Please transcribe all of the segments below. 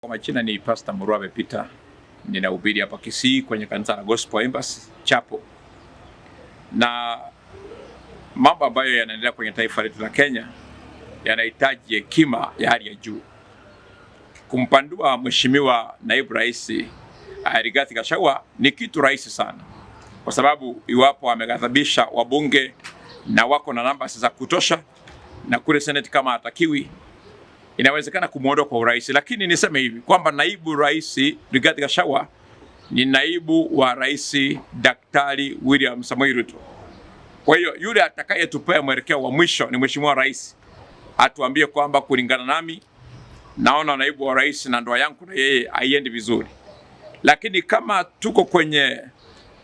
Kwa majina ni Pastor Murwabe Peter, ninahubiri hapa Kisii kwenye kanisa la Gospel Embassy Chapel, na mambo ambayo yanaendelea kwenye taifa letu la Kenya yanahitaji hekima ya hali ya juu. Kumpandua Mheshimiwa Naibu Rais Rigathi Gachagua ni kitu rahisi sana, kwa sababu iwapo ameghadhabisha wabunge na wako na namba za kutosha, na kule Senate kama hatakiwi inawezekana kumwondoa kwa urahisi, lakini niseme hivi kwamba naibu rais Rigathi Gachagua ni naibu wa rais Daktari William Samoei Ruto. Kwa hiyo yule atakayetupea mwelekeo wa mwisho ni mheshimiwa rais, atuambie kwamba kulingana nami naona naibu wa rais na ndoa yangu na yeye haiendi vizuri. Lakini kama tuko kwenye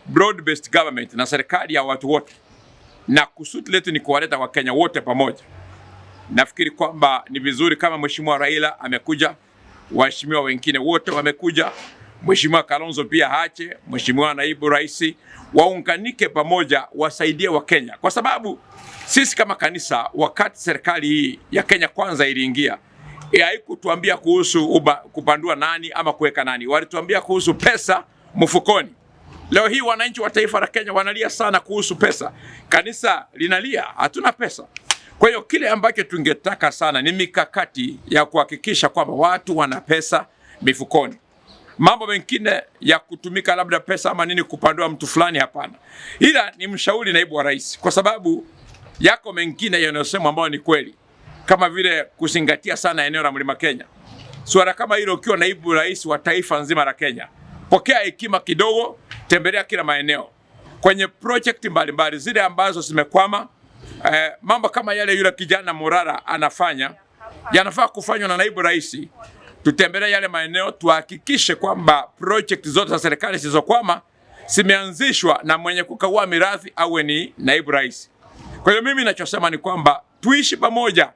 broad based government na serikali ya watu wote na kusudi letu ni kuwaleta Wakenya wote pamoja, nafikiri kwamba ni vizuri kama mheshimiwa Raila amekuja, waheshimiwa wengine wote wamekuja, mheshimiwa Kalonzo pia hache, mheshimiwa naibu rais, waunganike pamoja, wasaidie Wakenya, kwa sababu sisi kama kanisa, wakati serikali hii ya Kenya Kwanza iliingia, haikutuambia kuhusu kupandua nani ama kuweka nani, walituambia kuhusu pesa mfukoni. Leo hii wananchi wa taifa la Kenya wanalia sana kuhusu pesa, kanisa linalia, hatuna pesa. Kwa hiyo kile ambacho tungetaka sana ni mikakati ya kuhakikisha kwamba watu wana pesa mifukoni. Mambo mengine ya kutumika labda pesa ama nini kupandua mtu fulani, hapana. Ila ni mshauri naibu wa rais, kwa sababu yako mengine yanayosemwa ambayo ni kweli, kama vile kuzingatia sana eneo la Mlima Kenya. Suala kama hilo, ukiwa naibu rais wa taifa nzima la Kenya, pokea hekima kidogo, tembelea kila maeneo kwenye project mbalimbali zile ambazo zimekwama. Mambo kama yale yule kijana Morara anafanya yanafaa kufanywa na naibu rais. Tutembelee yale maeneo, tuhakikishe kwamba project zote za serikali zilizokwama zimeanzishwa na mwenye kukagua mirathi awe ni naibu rais. Kwa hiyo mimi ninachosema ni kwamba tuishi pamoja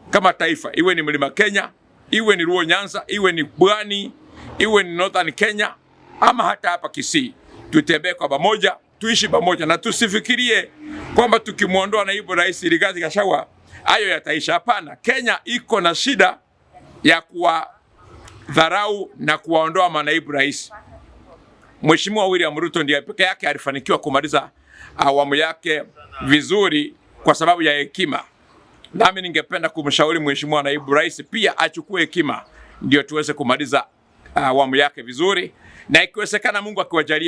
kama taifa, iwe ni Mlima Kenya, iwe ni Luo Nyanza, iwe ni Pwani, iwe ni Northern Kenya ama hata hapa Kisii, tutembee kwa pamoja, tuishi pamoja na tusifikirie kwamba tukimwondoa naibu rais Rigathi Gachagua hayo yataisha. Hapana, Kenya iko na shida ya kuwadharau na kuwaondoa manaibu rais. Mheshimiwa William Ruto ndiye peke yake alifanikiwa kumaliza awamu yake vizuri kwa sababu ya hekima. Nami ningependa kumshauri Mheshimiwa naibu rais pia achukue hekima ndio tuweze kumaliza awamu yake vizuri, na ikiwezekana, Mungu akiwajalia